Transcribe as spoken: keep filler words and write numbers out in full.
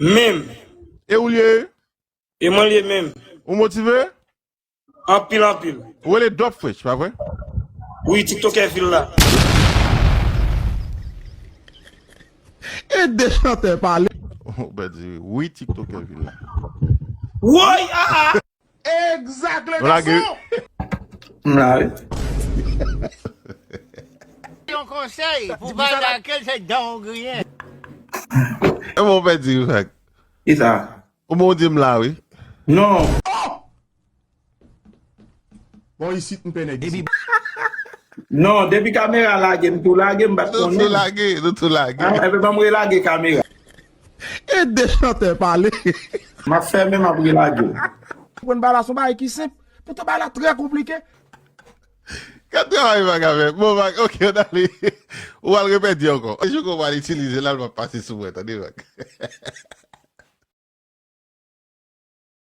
Menm. E ou l ye? E mwen l ye menm. Ou motive? Anpil, anpil. Ou rele Dop Fresh, pa vre? Wi, TikTokè vil la. E de chantè pale. Ou pèdi, wi, TikTokè vil la. Woy, ah, ah. Egzak, le gason. M la, wi. Yon konsèy, pou pa lage l, se dan w griyen. E bon, ou pèdi, Rak. Kisa? Ou bon, di m la, wi. Non. Bon, isit, m pè nèg isit. Non, depi kamera lage, m tou lage, m pa t konnen. Nou tou lage, nou tou lage. Ah, enben, ban m relage kamera. E de chantè pale. M ap fèmen, m ap relage. Konprann bagay la se yon bagay ki senp. Poutan bagay la trè konplike. Gad travay Vag avè. Bon, Vag, ok, ann ale. Ou al repèdi ankò. Jou ke w al itilize l la, l p ap pase sou mwen, tande, Vag.